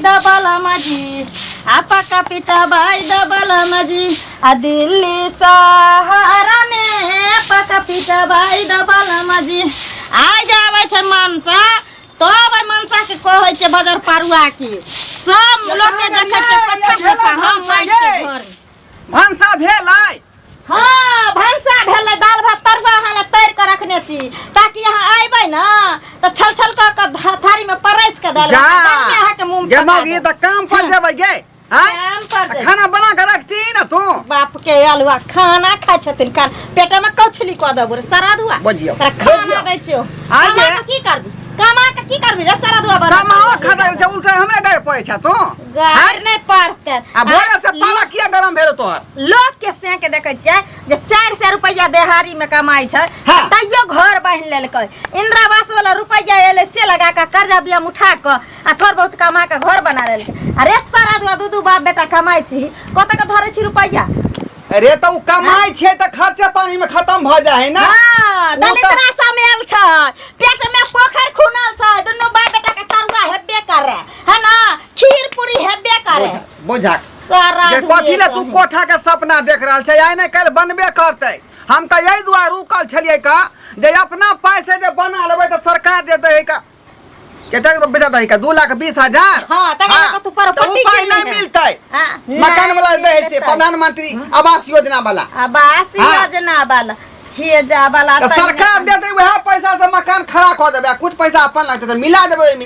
दबलम जी, आ पक्का पिटबाई दबलम जी, आ दिल्ली शहर में पक्का पिटबाई दबलम जी। आइ जे आबै छै मनसा, तब ओहि मनसा के कहै छै बजर पारुआ के सब लोक के देखै छै पक्का पक्का हम माटि के घर। भनसा भेलै? हाँ, भनसा भेलै, दाल भात तरुआ अहाँ लए तैर कऽ रखने छी ताकि अहाँ अयबै ने तऽ छल छल कऽ कऽ थारी में परसि कऽ दालि जा भात गर्मी अहाँके मुँह में गे पका मौगी देब। तऽ काम पर जेबै गे आँय? काम पर जेबै। खाना बना के रखती ने तू। बाप के अलुआ खाना खाइ छथिन, खान पेटे में कौछली कऽ देबो रे सराधुआ। बजियौ, तोरा खाना बजियौ। दै छियौ। आइ कमा जे- कऽ की करबी, कमा कऽ की करबी रे सराधुआ? बना कमाओ खटाइ छै, उल्टा हमरे गाय पड़ै छै तू। गारि नहि पड़तै। आ भोरे से पाला किया गरम भेल तोहर? लोक के से के देखै छियै जे 400 रुपैआ देहारी में कमाइ छै, तैयो घर बान्हि लेलकै। इंदिरा आवास वाला रुपैआ एलै से लगा कऽ कर्जा बियाम उठा कऽ आ थोड़ बहुत कमा कऽ घर बना लेलकै। अरे सारा दुआ दू दू बाप बेटा कमाइ छी, कतऽ के धरै छी रुपैआ? अरे तऽ ओ कमाइ छै तऽ खर्चे पानी में खत्म भऽ जाइ है ना। हाँ, ओ तऽ- दलितरा समेल छै, पेट में पोखरि खुनल छै, दुनू बाप बेटा के तरुआ हेबे करे है ना, खीर पूरी हेबे करे। बुझा सारा जे कथी ले तू दुनिया कोठा के सपना देख रहल छै, आइ नहि काल्हि बनबे करतै। हम तऽ एहि दुआरे रुकल छलियै का जे अपना पाइ से जे बना लेबै तऽ सरकार जे दै है का कतेक रुपया दै है का 2,20,000। हाँ, तकर बाद तू तऽ ओ प्रॉपर्टी पाइ कीन नहि लिहे। मिलतै। हाँ, मकान नहि वाला दै है से मिलतै। प्रधानमंत्री आवास योजना वाला। आवास योजना वाला हे जा वाला तऽ तहिना सरकार देतै वएह पैसा से मकान खड़ा कऽ देबै आ कुछ पैसा अपन लगतै तऽ मिला देबै ओहिमे,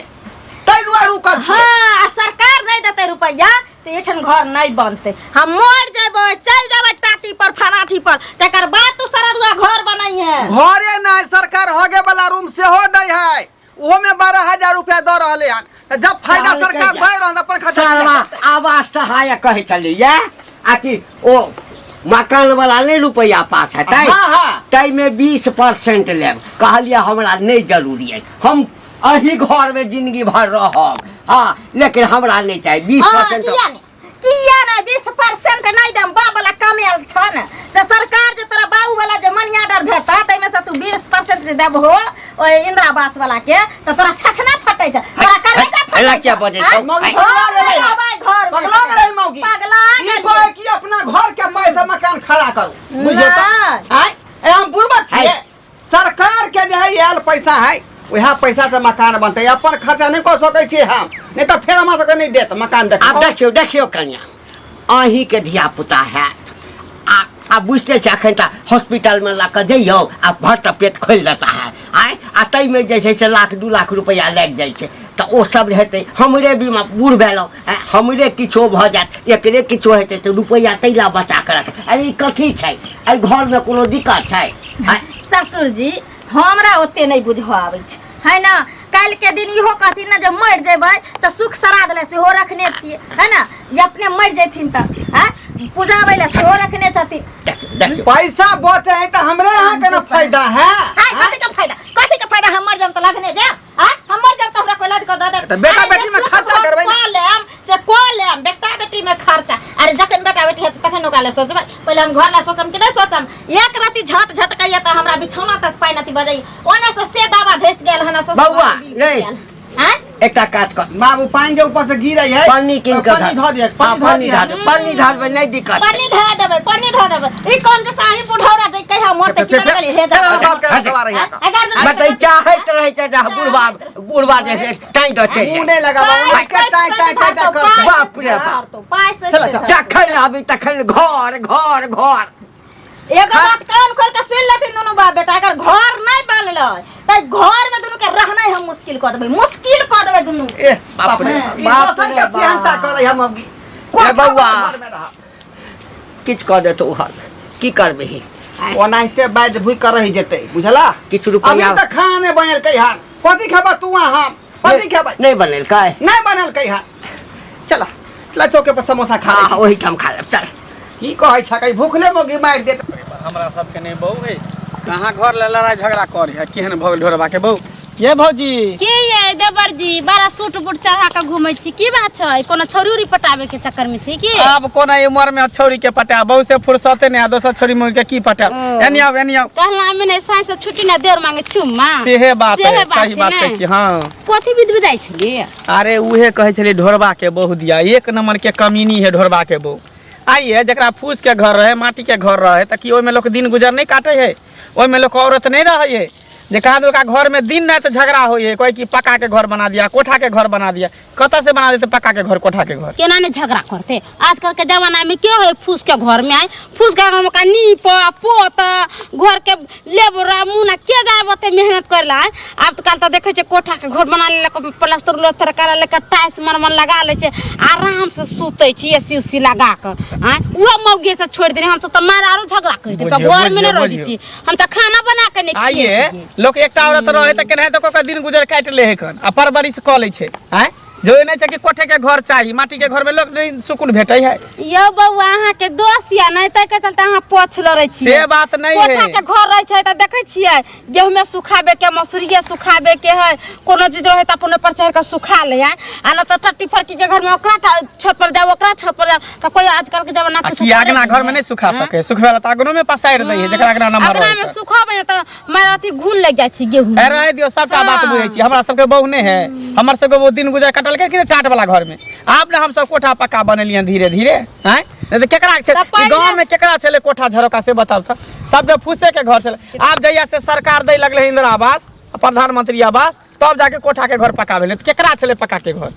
ताहि दुआरे रुकल छियै। हाँ, आ सरकार नहीं देते रुपया तो एठन घर नहीं बनते। हम मर जेबै, चल जेबै टाटी पर फलाठी पर, तकर बाद तू सरदुआ घर बनाई है। घरे नहि, सरकार होगे वाला रूम सेहो दै है, ओहो में 12,000 रुपया दऽ रहलै हन। तऽ जब फायदा कहलकै सरकार जे दऽ रहल अपन खर्चा सरवा करतै। आवास सहायक कहै छलैया आ कि ओ मकान वाला नहि रुपैआ पास हेतै? हाँ, हाँ। ताहिमे 20% लेब। कहलियै हमरा नहि जरूरी अछि, हम अही घरमे जिंदगी भर रहब, हाँ, लेकिन हमरा नहि चाही बीस हाँ, परसेंट। किया नहि, किया नहि 20% नहि देम? बाप वाला कमायल छ ने से सरकार जे तोरा बाबू वाला जे मनी ऑर्डर भेटत ताहिमे से तू 20% जे देबहो ओहि इंदिरा आवास वाला के तऽ तोरा छछना फटै छै, तोरा कलेजा फटै एना छै। किया बजै छौ? आँय? मौगी घर पगला गेलै। में रहबै, घर में। पगला गेलै मौगी। पगला ई गेलियै। कहै कि अपना घर के पाइ से मकान खड़ा करू, बुझियौ तऽ। नहि। आँय, ए हम बुड़बक छियै? आँय। सरकार के जे है आयल पैसा है, वएह पैसा से मकान बनतै, अपन खर्चा नहि कऽ सकै छियै हम, नहि तऽ फेर हमरा सबके नहि देत मकान। देख आब देखियौ, देखियौ कनिया, अहीँके धियापुता हैत आ आ बुझिते छै एखन तऽ हॉस्पिटलमे लऽ कऽ जइयौ आ भर पेट खोलि देता है आँय, आ ताहिमे जे छै से लाख 2 लाख रुपैआ लागि जाइ छै। तऽ ओ सब हेतै, हमरे बीमा बूढ़ भेलहुँ आँय, हमरे किछो भऽ जायत, एकरे किछो हेतै तऽ रुपैआ ताहि लए बचा कऽ रख। अरे ई कथी छै? एहि घरमे कोनो दिक्कत छै आँय? ससुर जी, हमरा ओते नहि बुझऽ आबै छै है ना। काल्हि के दिन इहो कहथिन ने जे मरि जेबै तऽ सुख श्राद्ध लए सेहो रखने छियै है ना, ये अपने मरि जेथिन तऽ आँय पूजाबै लए सेहो रखने छथिन। देखियौ, देखियौ। पैसा बचे है तऽ हमरे अहाँ के ना फायदा है। आँय, कथी के फायदा, कथी के फायदा? हम मर जाम तऽ लदने जायब? आँय, हम मर जाम तऽ हमरा कोई लद कऽ दऽ देत? तऽ बेटा अरे बेटी में सुख खर्चा भोग करबै ने। कऽ लेम से कऽ लेम बेटा बेटी में खर्चा। अरे जखन बेटा बेटी हेतै तखन ओकरा लए सोचबै, पहिले हम घर लए सोचम कि नहि सोचम? एक राति झट झटकैया तऽ हमरा बिछौना तक पानि अथी बजैया, ओने से से दावा धसि गेल हन ससुर बौआ, बिल नहीं। गेल। आँय? एकटा काज कर। बाबू, पानि जे ऊपर से गिरै है पन्नी कीन कऽ पन्नी धऽ दिअ। हाँ, पन्नी धऽ पन्नी दिअ। धऽ दे, पन्नी धरबै, नहि दिक्कत छै। पन्नी धऽ देबै, पन्नी धऽ देबै। ई कोन जे साही बुढ़ौरा जे कहिया मरतै की फेर- जाने हे फेर जा। बाप के गवा रही है। अगर बतै चाहैत रहै छै जे बुढ़बा बुढ़बा जे छै टाँगि दऽ चलि मुँह जाय। नहि लगाबा, के टाँय टाँय टाँय टाँय करतै। बाप रे बाप। पाइ से चलो, चलो। जखन आबी तखन घर घर घर। एगो बात कान खोल के सुन लेथिन दुनू बाप बेटा, अगर घर नहीं बनलै तऽ घर में दुनू के रहनाइ हम मुश्किल कऽ देबै, मुश्किल कऽ देबै दुनू। ए बाप रे ई बाप दोसर रे के सिहंता बाप। करै हम अभी। ए बौआ। घर में रहब। किछु कऽ देतौ हल, की करबिही? ओनाहिते बाजि भूकि कऽ रहि जेतै, बुझला? किछु रुपैआ- अभी तऽ खाना नहि बनेलकै हन। कथी खेबै तू आ हम? कथी खेबै? नहि बनेलकै? नहि बनेलकै हन। चल चल, चौके पर समोसा खा लै हाँ छी। ओहिठाम खा लेब, चल। की कहै छ, कहीं भूखले मोगी मारि देत। हमरा सबके नहि बहू है, कहाँ घर ले लड़ाई झगड़ा करे है। केहन भऽ गेल ढोरबा के बहू ये भौजी? के ये? देवर जी बड़ा सूट बूट चढ़ा के घूमै छी की बात छै कोनो छौरी उरी पटाबे के चक्कर में छै की आब कोना उम्र में छौरी के पटा बहु से फुर्सते नहीं आ दोसर छौरी में के की पटा ओ। एनी आउ एनी आउ कहला में नहीं साँझ से छुट्टी ना देर मांगे चुम्मा सेहे बात सेहे है बात सही छै बात ने। कहै छी हाँ कथी विध विदाई छलियै अरे उहे कहै छलै ढोरबा के बहु दिया एक नंबर के कमीनी है ढोरबा के बहु आइए जकरा फूस के घर रहे माटी के घर रहे तऽ की ओहिमे लोक दिन गुजर नहि काटे है ओहिमे लोक औरत नहि रहै है जे कहा ओकरा घर में दिन राति झगड़ा होइ है कोई कि पक्का के घर बना दिया कोठा के घर बना दिया कतऽ से बना देते पक्का के घर कोठा के घर केना नहीं झगड़ा करते आजकल के जमाना में क्यों है फूस के घर में आए फूस के घर में का नीप पोत घर के लेबर मुना के जाए ओते मेहनत करे ला आब तो काल तो देखे छे कोठा के घर बना लेलक प्लास्टर उलास्टर करा लेलक टाइल्स मरमर लगा ले छे आराम से सुते छी एसी उसी लगा के आय उहो मौगी से छोड़ देने हम तो मार आरो झगड़ा कर देते बुझियौ, घर में बुझियौ, नहीं रह बुझियौ। देती हम तो खाना बना के नहीं आइए खिएती। लोक एकटा औरत रहे तऽ केनाहितो कऽ कऽ दिन गुजर काटि ले है कन आ परवरिश कऽ लै छै आँय जो नहि छै कि कोठे के घर चाही माटी के घर में लोक नहीं सुकून भेटै है यौ बौआ अहाँ के दोष या नहीं ताहि के चलते अहाँ पोछ लड़ै छियै से बात नहीं कोठा है के घर रहै छै तऽ देखै छियै गेहूँमे सुखाबे के मसूरिये सुखाबे के है कोनो चीज रहै तऽ अपन ओहि पर चढ़ि कऽ सुखा ले है आ नहि तऽ टट्टी फड़की के घर में ओकरा छत पर जाओ ओकरा छत पर जाओ तऽ कोई आजकल के जमाना आ कुछ की अगना घर में नहीं सुखा सके सुखबै ला तऽ अगनो में पसारि दै है जकरा अगना नम्बर अगना में सुखाबै ने तऽ मार अथी घुन लागि जाइ छै गेहूँ ए रहे दियौ सबटा बात बुझै छी हमरा सबके बहु नहि है हमर सबके वो दिन गुजर कटलकै कि टाट वाला घर में आब ने हमसब कोठा पक्का बनेलियन धीरे धीरे आँय नहि तऽ केकरा छै तऽ पहिले- गाँव में केकरा छलै कोठा झरोका से बताउ तऽ सबके फूसे के घर छलै आब जहिया से सरकार दै लगलै इंदिरा आवास प्रधानमंत्री आवास तब जाके कोठा के घर पक्का भेलै तऽ केकरा छलै पक्का के घर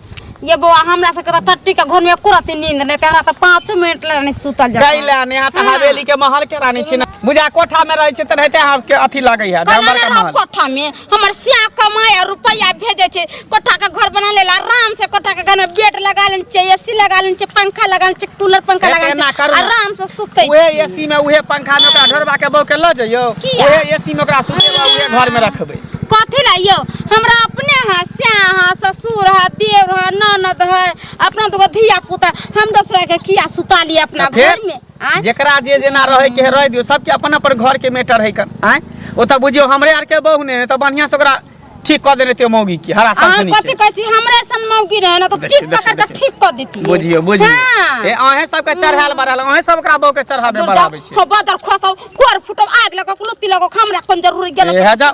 ये बौआ हमरा सबके तऽ टट्टी के घर में एको रत्ती नींद नहि तऽ हमरा तऽ पाँचो मिनट लए नहि सुतल जाय कैला नेहा तऽ हवेली के महल के रानी छी ने बुझा कोठा में रहै छै तेनाहिते अहाँके अथी लगै है केना बड़का नहि रहब महल कोठा में हमर सिया कमाय आ रुपैआ भेजै छै कोठा के घर बना लेला आराम से कोठा के घर में बेड लगा लेने छै एसी लगा लेने छै पंखा लगा लेने छै कूलर पंखा लगा लेने एना छै करू ना। आराम से सुतै उहे एसी में उहे पंखा में ओकरा ढोरबा के बहू के लऽ जइयौ किया? उहे एसी में ओकरा सुतेबै उहे घर में रखबै कथी ला यौ हमरा अपने है स्या है ससुर है देवर है ननद है अपना तो धिया पुता हम दोसरा के किया सुता ली अपना तऽ फेर घर में आँय? जेकरा जे जेना रहे के है रह दियौ सबके अपन अपन घर के मैटर है कन आँय ओ तऽ बुझियौ हमरे आर के बहू ने तऽ बढ़िया से ओकरा ठीक कऽ देने ते मौगी की हरा अहाँ संसनी कथी के कहै छी हमरे सन मौगी रहे ना तो देखियौ, ठीक पकड़ के देखियौ। ठीक कऽ देती बुझियौ बुझियौ हाँ। ए अहें सबके चढ़ायल बढ़ायल अहें सब ओकरा बहू के चढ़ाबे बढ़ाबै छी हो बदर खसौ कोर फुटब आग लगो लुत्ती लगो हमरा कोन जरूरी गेल ए, जा।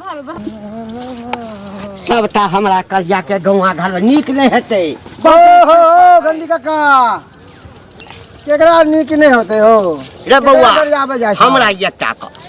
सबटा हमरा कलिया के गौआ घर में नीक नहि हेतै ओ हो हो गंडी काका केकरा नीक नहि होते हो रे बौआ केकरा गरियाबै जाइ छौ? हमरा एकटा कह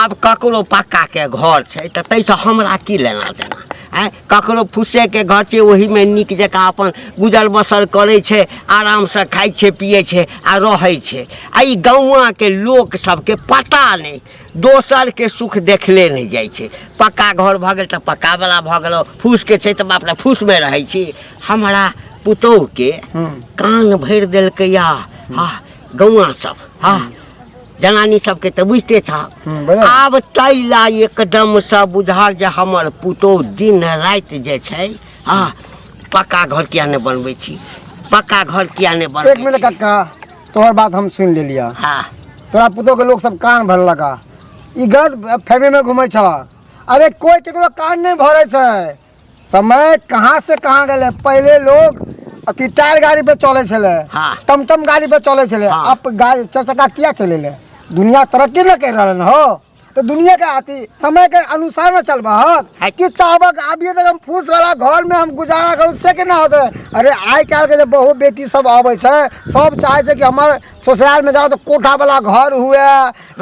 आब ककरो पक्काके घर छै तऽ ताहिसँ हमरा की लेना देना आँय ककरो फूसेके घर छै ओहीमे नीक जकाँ अपन गुजर बसर करै छै आरामसँ खाइ छै पियै छै आ रहै छै आ ई गौआँके लोक सबके पता नहि दोसरके सुख देखले नहि जाइ छै पक्का घर भऽ गेल तऽ पक्कावला भऽ गेलौ फूसके छै तऽ बाप रे फूसमे रहै छी हमरा पुतोहुके कान भरि देलकै या हँ गौआँ सब हँ जनानी सबके तऽ बुझिते छह बुझल। आब ताहि ला एकदमसँ बुझाक जे हमर पुतोहु दिन राति जे छै हँ पक्का घर किया नहि बनबै छी पक्का घर किया नहि एक बनबै मिनट छी कक्का तोहर बात हम सुनि लेलियऽ हँ तोरा पुतोह के लोग सब कान भरलक ई गलत फहमी में घूमै छह अरे कोई केकरो कान नहीं भरे छै समय कहाँ से कहाँ गेलै पहिले लोग अथी टायर गाड़ी पे चलै छलै हाँ। टमटम गाड़ी पे चलै छलै हाँ। अब गाड़ी चार चक्का किया चलेले दुनिया तरक्की न कर रहल हो तो दुनिया के अथी समय के अनुसार न चलबहक है। कि चाहबक अभी तक हम फूस वाला घर में हम गुजारा करू से केना होतै अरे आइ काल्हि के जे बहु बेटी सब अबै छै सब चाहै छै कि हमर ससुराल में जाओ तो कोठा वाला घर हुए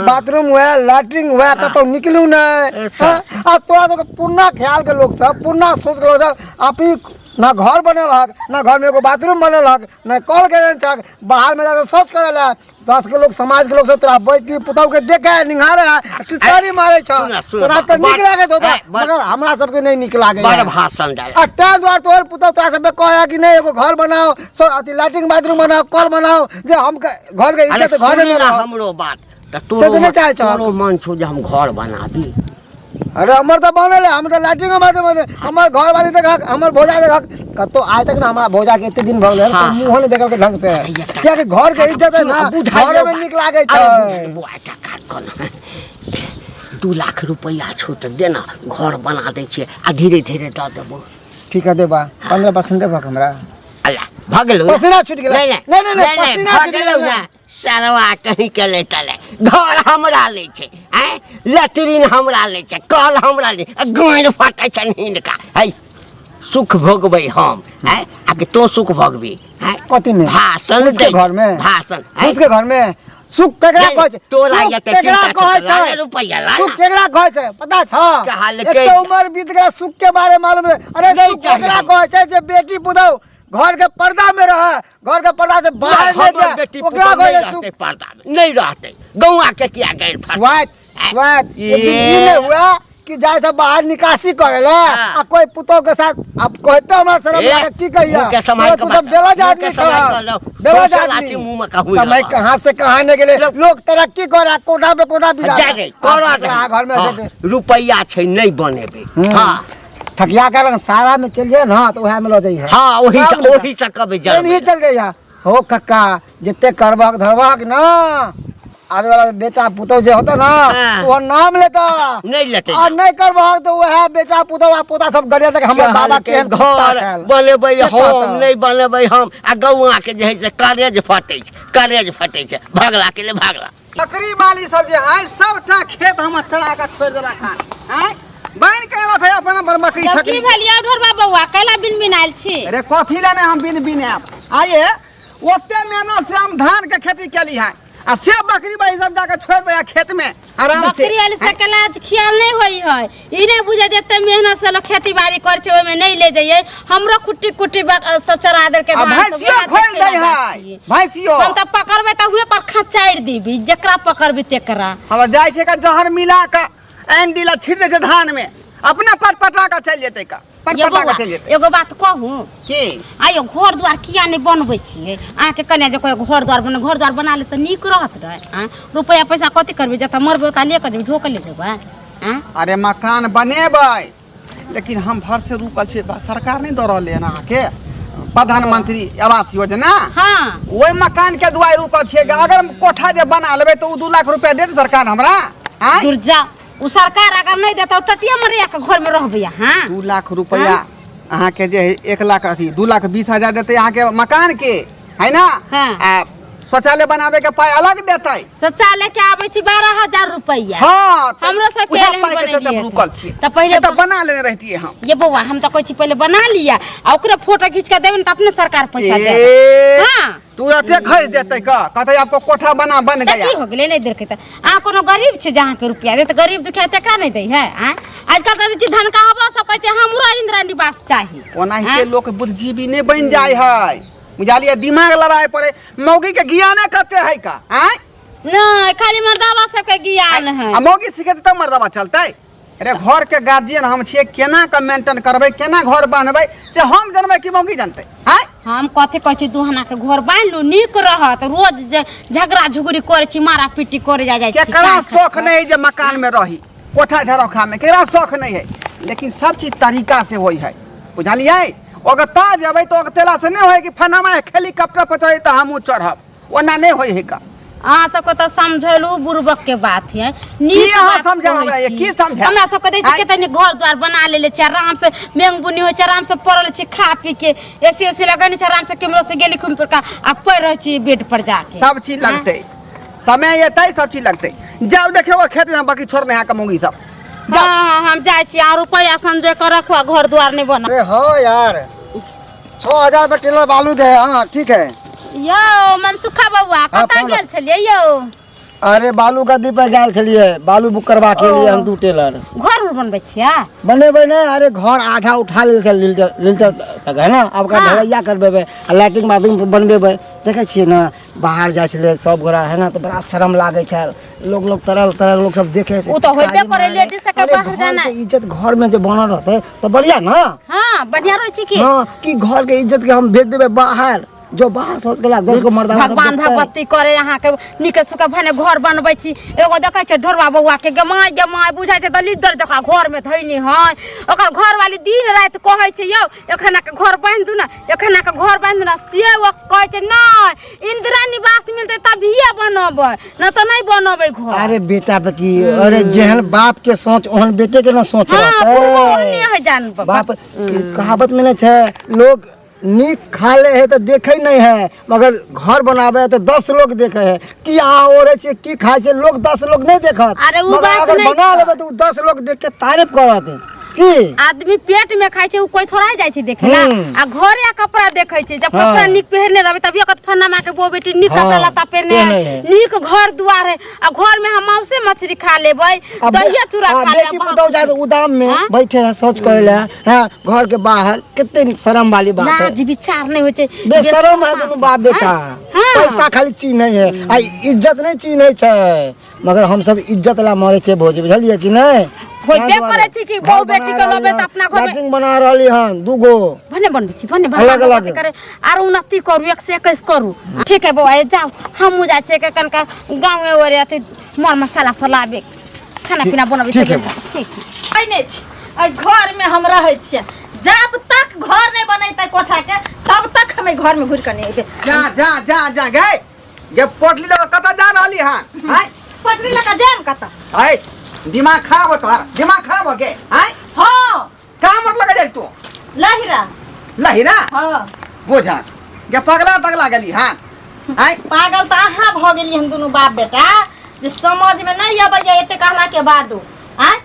बाथरूम हुए लैट्रिन हुए कतौ निकलू नहीं अच्छा। हाँ? आ तोरा सबके पुरना ख्याल के लोग सब पुरना सोच के लोग सब अपनी ना घर बनल हक ना घर में एगो बाथरूम बनल हक ना कल के छक बाहर में जाके शौच करे ला दस के लोग समाज के लोग सब तोरा बैठी पुतहु के देखे निहारे है टिचकारी मारे छ सुन, सुन, तोरा तऽ नीक लागैत होता ए, बड़- मगर हमरा सबके नहीं नीक लागे बड़ भाषण डाल आ ताहि दुआरे तोहर पुतहु तोरा सबके कहे कि नहीं एगो घर बनाओ सो अथी लैट्रिन बाथरूम बनाओ कल बनाओ जे हम घर के अरे इज्जत घरे सुनी में ना रहत। हमरो बात तऽ से तोरो तऽ नहि चाहै छह। तोरो मन छौ जे हम घर बनाबी अरे हमर तऽ बनल है हम तऽ लैट्रिन बाथरूम बनल हमर घर वाली देखक हमर भौजा देखक कतौ आइ तक ना हमरा भौजा के एते दिन भऽ गेल हाँ। मुँहो नहि देखल के ढंग से कियाकि घर के इज्जत है ना बुझाइयो घरे में बात। नीक लागै अरे छै बुझाइयो, बौआ, एकटा काज कर ना। 2 लाख रुपैआ छौ तऽ देना, घर बना दै छियै आ धीरे धीरे दऽ देबो। ठीक है, देबा। 15% देबक हमरा। अल्लाह, भऽ गेलौ ने? पसीना छूटि गेलै। नहि नहि। नहि, नहि, नहि, पसीना भऽ छूटि गेलौ गेलै। ने? सरवा कहीं के ले तले घर हमरा लै छै, आँय, लैट्रिन हमरा लै छै, कल हमरा लै, आ गाँड़ फटै छनि हिनका। है, सुख भोगबै हम, आँय, आ कि तोँ सुख भोगबी, आँय? कथी में? भाषण फूस के दै छै, घर में? भाषण, आँय? फूस के घर में सुख केकरा नहि, कहै छै? तोरा सुख एते केकरा चिन्ता छौ कहै तऽ ला छै? ने रुपैआ, ला सुख ने। केकरा कहै छै पता छौ? कहलकै एते उम्र बीत गेल, सुख के बारे में मालूम नहीं। अरे, नहीं सुख चाहिए केकरा हमरा। कहै छै? जे बेटी पुतहु घर के पर्दा में रहे, घर के पर्दा से बाहर नहीं हमर जाए, बेटी ओकरा पुतहु कहै नहि छै सुख। रहतै, पर्दामे नहि रहतै। गौआ के किया गैल फटतै? स्वाद स्वाद एक दिन ई नहीं हुआ कि जाए से बाहर निकासी करे ला आ कोई पुतोह के साथ। अब कहते हमरा शर्म ए, लागे, की कहिया? मुँह के सम्हाल तू के सब बात बेलज मुँह आदमी के सम्हाल छह। के लो। बेलज सौंसे आदमी। लाठी मुँह में कहू समय लगा। कहाँ से कहाँ नहीं गेले। लोग तरक्की कर, कोठा पे कोठा बिरा जा रे, कर घर में हाँ, से रुपैआ छै, नहीं बनेबै। हाँ। ठकिया के रंग सारा में चल जाए ना तो वह में लो जाइए। हाँ, ओही से सब ले ओही से कभी जा। नहीं चल गई हो कक्का, जितने करबक धरबक ना, आवे वाला बेटा पुतोह जे होता ना, हाँ। तो वो नाम लेता। नहीं लेते। और नहीं करबक तो वह बेटा पुतोह आ पोता सब गरिया तक हमर बाबा केहन कुत्ता घर छल। बनेबै से हम कहता। नहि बनेबै हम। आ गौआ के जे है से करेज फटै छै, करेज फटै छै। भगला के ले भगला। बकरी वाली सब जे है, सबटा खेत हमर चरा के छोड़ि देलक हन। आँय, बनि के रखे अपन अपन बकरी जब की छकरी। भेल यौ ढोरबा बौआ, कैला बिन बिनायल छी? अरे, कथी लए नहि हम बिन बिनायब? आइए ओते मेहनत से हम धान के खेती केली है आ से बकरी वाली सब जाके छोड़ दे खेत में आराम से। बकरी वाली से के लाज ख्याल नहीं होई है। ई नहीं बुझे जते मेहनत से लोग खेती बाड़ी करे छै, ओहिमे नहीं ले जाइए। हमरो कुट्टी कुट्टी सब चरा देल के आ धान सब भैंसियो वएह खोल देखे दै ला है। जाइ छियै। भैंसियो हम तऽ पकड़बै तऽ हुए पर खचारि देबी, जेकरा पकड़बी तेकरा। हमरा जाइ छै का जहर मिला के आनि दिला, छीट दै छै धान में, अपना पट पटा के चलि जेतै का पट ये पटा के बौआ, चलि जेतै। एगो बात कहू? की? आयो, घर द्वार किया नहीं बनबै छियै? अहाँके कन्या जे कोइ घर द्वार बना, घर द्वार बना ले तऽ नीक रहत रहे। आँय, रुपैआ पैसा कथी करबै? जतऽ मरबै ओतऽ ले कऽ जेबै, ढोक ले जेबै। आँय? अरे, मकान बनेबै, लेकिन हम भर से रुकल छियै। सरकार नहि दऽ रहलै हन अहाँके प्रधानमंत्री आवास योजना। ओहि मकान के दुआरि रुकल छियै। अगर कोठा जे बना लेबै तऽ ओ 2 लाख रुपया देत सरकार हमरा, आँय? दूर जा, उ सरकार अगर नहीं देता, टटिया मरिया के घर में रहबै अहाँ। 2 लाख रुपया अहाँके जे है, 1 लाख अथी 2 लाख 20 हजार देतै अहाँके मकान के, है ना? आ शौचालय बनाबे के पाइ अलग देतै। शौचालय के आबै छै 12,000 रुपैआ। हाँ, तऽ हमरो सबके उएह एहन पाइ के चलते बनेलियै। रुकल छियै। तऽ पहिले नहि तऽ बना लेने रहितियै हम। ये बौआ, हम तऽ कहै छी पहिले बना लिअ आ ओकरे फोटो खींच के देबै ने तऽ अपने सरकार पैसा ए, देत। हाँ। तुरते खरीद देतै, का कहतै आपको कोठा बना बन तऽ गया। की हो गेलै नहि देलकै तऽ? अहाँ कोनो गरीब छै जे अहाँके रुपया देत? गरीब दुखिया तकरा नहि दै है। आँय, आजकल तऽ दै छै धनकहबा सब कहै छै हमरो इंदिरा निवास चाही। ओनाहिते आँय? लोक बुद्धिजीवी नहि बनि जाइ है, बुझलियै? दिमाग लड़ाए पड़े। मौगी के ज्ञाने कते है का, आँय? नहि, खाली मर्दाबा सबके ज्ञान है। आ मौगी सिखेतै तब मर्दाबा चलतै। अरे, घर के गार्जियन हम छियै। केना के मेंटेन करबै, केना घर बान्हबै, से हम जानबै कि मौगी जानतै, आँय? हम कथी कहै छी, दुहना के घर बान्हि लू, नीक रहत। रोज जे झगड़ा झुगड़ी करै छी, मारा पीटी करे जा जाइ छी। केकरा कान शौख खा- नहीं है जे मकान में रही, कोठा झरोखा में? केकरा शौख नहीं है? लेकिन सब चीज तरीका से होई है, बुझलियै? ओगता जेबै तऽ ओगतेला से नहीं होय कि फनामा हेलीकॉप्टर पर चढ़े तऽ हमहूँ चढ़ब, ओना नहीं होय है का। अहाँ सबके तऽ समझेलू बुड़बक के बात है। की अहाँ बात समझाउ कहै हमरा ये? छी। की समझाउ? हमरा सबके दै छी आँय? कते नीक घर द्वार बना लेले छी, आराम से मेंग बुनी होइ छै, आराम से पड़ल छी, खा पी के एसी उसी लगेने छी, आराम से केम्हरो से गेली घुमि फिर के आ पड़ि रहै छी बेड पर जाके। सब चीज लगतै, समय एतै सब चीज लगतै। जाउ देखियौ खेत में बाकी छोड़ने अहाँके मौगी सब। हाँ हाँ, हम जाइ छी। आ रुपैआ संजोय के रखू आ घर द्वार नहि बना। अरे हाँ यार, 6000 पे टेलर बालू दे। हाँ, ठीक है। यौ मनसुखा बौआ, कतऽ फोन गेल छलियै यौ? अरे, बालू गद्दी पर गेल छलियै, बालू बुक करबा के लिए हम 2 टेलर। घर उर बनबै छियै? बनेबै ने। अरे, घर आधा उठा लेल छै, लिल्टर लिल्टर तक है ना। आब ओकरा ढलैया करबेबै आ लैट्रिन बाथरूम बनबेबै। देखै छियै ने, बाहर जाइ छलै सब गोरा है ना, तऽ बड़ा शरम लागै छल। लोग लोग तरह तरह लोग सब देखे। ओ तऽ होइबे करै, लेडीज सबके अरे, बाहर घर जाना। के इज्जत घर में जे बनल रहतै तऽ बढ़िया ना। हाँ, बढ़िया रहै छै की। हाँ, कि घर के इज्जत के हम भेज देबै बाहर? जो बाहर सोच गेला 10 गो मर्दाना सब भगवान देखतै। भगवती करे अहाँके नीके सुखे भने घर बनबै छी। एगो देखै छै ढोरबा बौआ के गमाय गमाय बुझाइ छै दलिदर जकरा घर में धैने है। ओकर घरवाली दिन राति कहै छै यौ एखन के घर बान्हि दू ना, एखन के घर बान्हि दू ना, से ओ कहै छै नहि इंदिरा निवास मिलतै तभिए बनबै, न तऽ नहि बनबै घर। अरे बेटा बेटी, अरे जेहन बाप के सोच ओहन बेटे के ना सोच हाँ, रहतै। बुढ़बो ओहने है जान बाप कहावत में नहीं छै लोग नीक खा ले है तो देखे नहीं है, मगर घर बनावे है तो 10 लोग देखे है कि अहाँ ओढ़े छियै की खाए छियै, लोग 10 लोग नहीं देखत। अरे उ मगर बात अगर नहीं बना छै। लेबै तो उ 10 लोग देख के तारीफ करत की आदमी पेट में खाय छै उ कोई थोड़ा जाय छै देखे ला। आ घरे आ कपड़ा देखे छै, जब कपड़ा नीक पहिरने रहबै तभिए कहत फन्ना माँ के बो बेटी नीक कपड़ा लत्ता पहिरने है, पहिरने है। नीक घर दुआर है। आ घर में हम मांसे मछली खा लेबै, अब दहिया चूड़ा खा बेटी लेबै। पुतहु जाए तो उदाम में हाँ? बैठे है शौच करे ला, हाँ, घर के बाहर कितने शर्म वाली बात है। लाज विचार नहीं होय छै, बेशरम है दोनों बाप बेटा। हाँ। पैसा खाली चिन्है है आ इज्जत नहीं चिन्है छै, मगर हम सब इज्जत ला मरे छै भौजी, बुझलियै कि नहीं? होइबे ताहि दुआरे करै छै कि घर बहु बेटी के बना लबे रहली तऽ अपना घर में लैट्रिन बना रहली हन दूगो। भने बनबै छी, भने अलग भगवान अलग। करे आर उन्नति करू, 1 से 21 करू। ठीक है बौआ, जाओ हमहूँ जाइ छियै के कनका गाँवे ओरे अथी मर मसाला सब लाबे, खाना पीना बनबै ठीक है। ठीक है। छी एहि घर में हम रहै छियै, जब तक घर नहीं बनेतै कोठा के तब तक हम एहि घर में घुरि कऽ नहि एबै। जा जा जा जा गए ये पोटली लऽ कऽ कतऽ जा रहली हन? आँय? पोटली लऽ कऽ जायब कतऽ? आँय, दिमाग खराब हो तोहर, दिमाग खराब हो गे। आँय? हाँ। कहाँ मोट लगा जाय तू? लहिरा। लहिरा? हाँ। बोझा गे पगला तगला गेली हन। आँय? पागल तऽ अहाँ भऽ गेली हन दुनू बाप बेटा, जे समझ में नहीं अबैया एते कहला के बादो। आँय?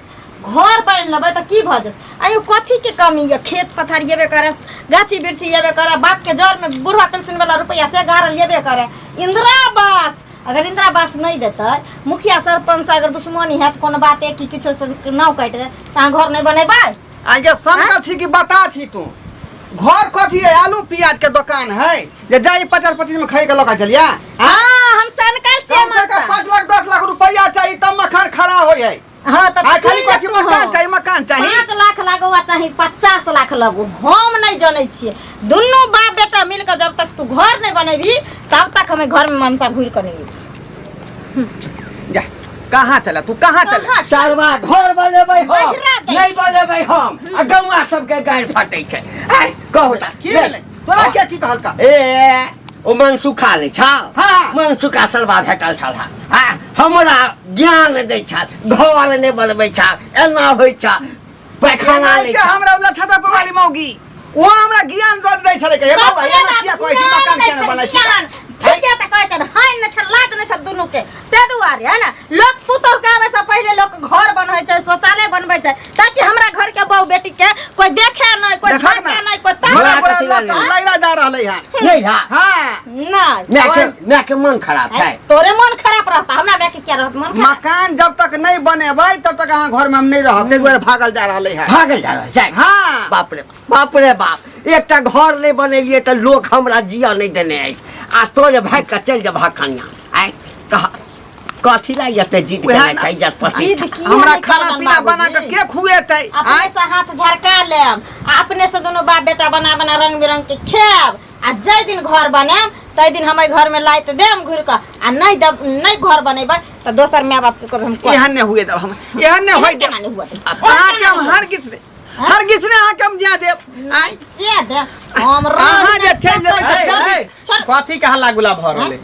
घर बनि लेबै तऽ की भऽ जेतै? आइयो कथी के कमी यऽ? खेत पथार येबे करे, गाछी बिरछी येबे करे, बाप के जर में बुढ़वा पेंशन वाला रुपया से गाड़ल येबे करे। इंदिरा आवास अगर इंदिरा आवास नहीं देतै, मुखिया सरपंच से अगर दुश्मनी हैत कोनो बात कि किछो से नाव काटि दे तऽ अहाँ घर नहीं बनेबै? आगे सनकल छी कि बता छी तू? घर कथी है? आलू प्याज के दुकान है जे जाई 50-25 में खरीद के लऽ के चलिया। हाँ, हम सनकल छियै कम से कम माता। 5 लाख 10 लाख रुपया चाहिए तब मकान खड़ा होय है। हाँ, तऽ आ खाली सुनि कहै छी तू मकान हम। चाही, मकान चाही। 5 लाख लागू आ चाही 50 लाख लागू, हम नहीं जनै छियै। दुनू बाप बेटा मिल के जब तक तू घर नहीं बनेबी तब तक हमें घर में मनसा घुरि के नहीं एबी। जा, कहाँ चला तू, कहाँ चला? कहाँ चला? सरवा घर बनेबै हम, बहिरा जाइ नहीं छी। बनेबै हम, आ गौआ सबके गारि फटै छै। आइ, कहू तऽ, की भेलै? तोरा के की कहलका? ए, ओ मनसुखा नहि छौ? हाँ। मनसुखा सरवा भेटल छल। हाँ, हमरा ज्ञान दै छल, घर नहि बनबै छल, एना होइ छल, पैखाना एना नहि के छल। हमरा वाला छता पर वाली मौगी, ओ हमरा ज्ञान दऽ दै छलै के, हे बाबा, बाप रे एना बाप, किया कहै छी, ज्ञान मकान दै किया नहि छै, बनै छी? ज्ञान। ठीके तऽ कहै छै, हानि नहि छै, लाज नहि छै दुनू के। ताहि दुआरे है ना, लोक पुतोह के आबै से पहिले लोक घर बनबै छै, शौचालय बनबै छै, ताकि हमरा घर के बहु बेटी के कोई देखे नहि, कोई देखक झांके ना। नहि, कोई ताके बड़ा हमरा बड़ा कथी लोक लए? लैरा जा रहलै हन। नहि हा। हाँ। नहि। माय के मन खराब छै। तोरे मन खराब रहता, हमरा माय के किया रहत मन खराब? मकान जब तक नहीं बनेबै तब तक अहाँ घर में हम नहीं रहब, ताहि दुआरे भागल जा रहलै हन। भागल जा रहल छै। हाँ। बाप रे बाप, बाप रे बाप, एकटा घर नहि बनेलियै तऽ लोक हमरा जिया नहि देने अछि, आ तोरे भागि कऽ चलि जेबह कनिया। आँय, कह कथी ला एते जिद उएह केने ना। छै इज्जत प्रतिष्ठा? जिद किया हमरा नहि खाना करबन पीना बना बाबूजी? के के खुएतै? अपने आँय? से हाथ झरका लेब, आ अपने से दुनू बाप बेटा बना बना रंग बिरंग के खायब, आ जाहि दिन घर बनायब ताहि दिन हम एहि घर में लाइत देब घुरि कऽ, आ नहीं दब, नहीं घर बनेबै तऽ दोसर माय बाप के कहबै हम कऽ। एहन नहि हुए देब हम, एहन नहि होय देब। केना नहि हुए देब? अहाँके हम हर किछु दे, हर किछु नहि अहाँके हम जिया देब। आँय? जिया देब। हम रोज अहाँ जे चलि जेबै तऽ हे, चलि हे, छोड़। कथी के हल्ला गुल्ला भऽ रहलै?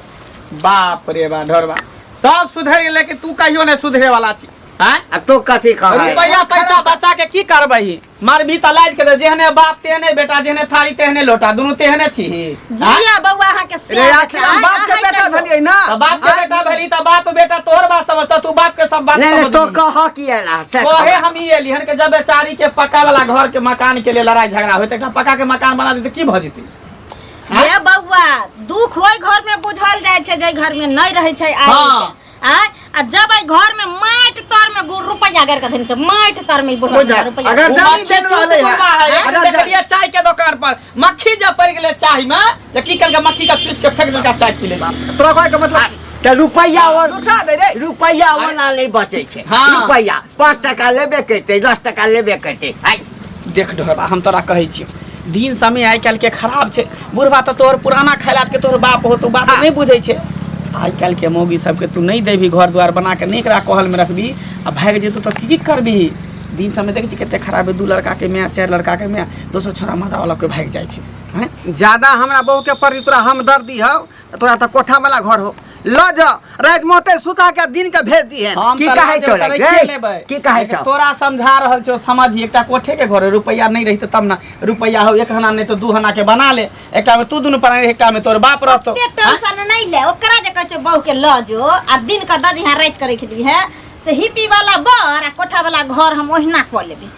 बाप रे बा, ढोरबा सब सुधरि गेलै कि तू कहियो नहि सुधरे वाला छी? आँय? आ तो कथी कहै? रुपैआ पैसा बचा के की करबही? मरबी तऽ लादि के दे, जेहने बाप तेहने बेटा, जेहने थारी तेहने लोटा, दुनू तेहने छीही। जिया बौआ अहाँके से रे, आखिर हम बाप के बेटा भेलियै ना? तऽ बाप के बेटा भेली तऽ बाप बेटा तोहर बात समझतौ, तू बाप के सब बात नहीं नहीं, तो समझबही। कह की एला से कहे कह। हम ई एली हन के जब बेचारी के पक्का वाला घर के मकान के लिए लड़ाई झगड़ा होय, तऽ एकटा पक्का के मकान बना देतै की भऽ जेतै? हे बौआ, दुख ओहि घर में बुझल जाइ छै जाहि घर में नहीं रहै छै आइ हाँ। आय, आ जब एहि घर में माटि तर में गुड़ रुपैया गाड़ि के धने छै, माटि तर में ई बुढ़वा बुझल। रुपैया अगर ओ जमीन मक्खी देने रहलै चूस बुढ़वा है, हन। एक अगर देखलियै चाय के दुकान पर मक्खी जब पड़ि गेलै चाय में, तऽ की केलकै मक्खी के चूस के फेंक देलकै, चाय पी लेलकै। तोरा कहै के मतलब तऽ रुपैया और उठा दे रे। रुपैया वाला नहीं बचै छै। हाँ। रुपैया 5 टका लेबे करतै, 10 टका लेबे करतै। आइ देख ढोरबा, हम तोरा कहै छियौ, दिन समय आइ काल्हि के खराब छै बुढ़वा तऽ तोहर पुराना खैलात के तोहर बाप हो तो बात नहि बुझै छै। आइ काल्हि के मौगी सबके तू नहि देबही, घर द्वार बना के नहि एकरा कहल में रखबी आ भागि जेतौ तऽ की करबी? दिन समय देखै छी कते खराब है, 2 लड़का के माय 4 लड़का के माय दोसर छोरा माता वाला के भागि जाइ छै। हैं? ज्यादा हमरा बहू के प्रति तोरा हमदर्दी हौ तऽ तोरा तऽ कोठा वाला घर हो ल जा राति में ओतै सुता के दिन के भेज दी है। हम की तऽ कहै राज छौ तऽ रे? रखिए लेबै। की कहै लेकिन छौ? तोरा समझा रहल छौ, समझ एकटा कोठे के घर रुपैआ नहीं रही तब ना रुपैआ हो 1 हना नहीं तो 2 हना के बना ले, एकटा में तू दुनू प्राणी एकटा में तोर बाप रहतो। ओते टेंशन नहीं ले, ओकरा जे कहै छौ बहू के ल जो आ दिन के दज यहाँ राति के रख दी है से हिपी वाला बर आ कोठा वाला घर हम ओहिना कऽ लेबै,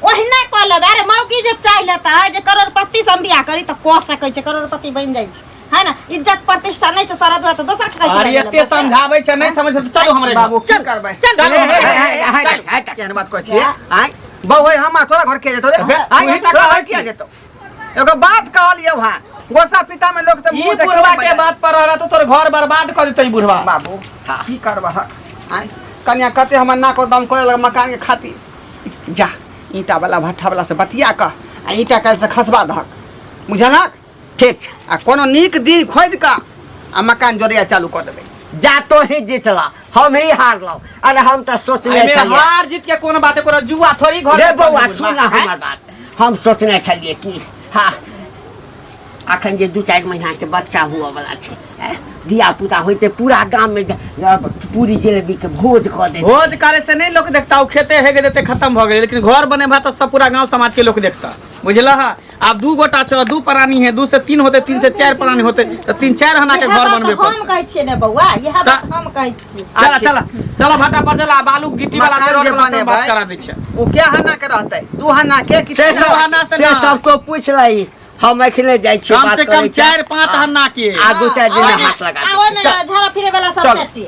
ओहिना कऽ लेबै। अरे मौगी जे चाहि लेतै जे करोड़पति से हम बियाह करी तऽ कऽ सकै छै, करोड़पति बनि जाइ छै, है ना? इज्जत प्रतिष्ठा नहीं छै सारा दुआ तऽ दोसर के कैसे अरे लऽ एते लेबै? समझाबै छै नहीं समझ तऽ चलू हमरे घर। बाबू की करबै? चल चल हे, हे, हे, हे, हे, हे, केहन बात कहै छियै? आँय बहू है हमरा तोरा घर के जेतौ रे? बे, आँय तूही तऽ तोरा कहै घर किया जेतौ? एगो बात कहलियौ हँ, गोसा पिता में लोग तऽ ई मुँह देखै बुढ़वा लए के बात पर रहला तऽ तोर घर बर्बाद कऽ देतै बुढ़वा। बाबू की करबह? आँय कनिया कते हमर नाक दम करे लग मकान के खातिर। जा ईंटा वाला भट्ठा वाला से बतिया कऽ आ ईंटा काल्हि से खसबा दहक, बुझलक? ठीक छै। आ कोनो नीक दिन खोजि कऽ आ मकान जोड़ैया चालू कऽ देबै। जा तो ही जीतला हम ही हारलहुँ। अरे हम तऽ सोचने एहिमे छलियै हार जीत के कोनो बात कोनो जुआ थोड़ी घर रे में बौआ चलतै सुन बुढ़वा, हैं? हमर बात, हम सोचने छलियै कि हाँ अखन जे 2-4 महीना के बच्चा हुअ वाला छै, धिया पुता होइते पूरा गाम में पूरी जिलेबी के भोज कऽ देते। भोज करे से नहीं लोग देखता, वो खेते हेगे देते खत्म भऽ गेलै, लेकिन घर बनेबा तऽ सब पूरा गांव समाज के लोग देखता, बुझलह? आब 2 गोटा छौ, 2 प्राणी है, 2 से 3 होते, 3 से 4 प्राणी होते, तऽ 3-4 हना के इएह घर बात बनबे हम पड़तै। कहै छियै ने बौआ, इएह बात हम कहै छियै। चला चला चला भाटा पर चला, बालू गिट्टी वाला से मकान रोड जे वाला से बात बनेबै, करा दै छियै। ओ क्या हना के रहतै? 2 हना के कि से तीन सब हना के? हना से से ना। सबको पूछ रही, हम अखने जाइ छियै कम बात से कम करै छियै। 4-5 हना के। आ 2-4 दिन आ हाथ लगा ओहिमे दै छियै। झाड़ा फिरे वाला सब चल। सेटी।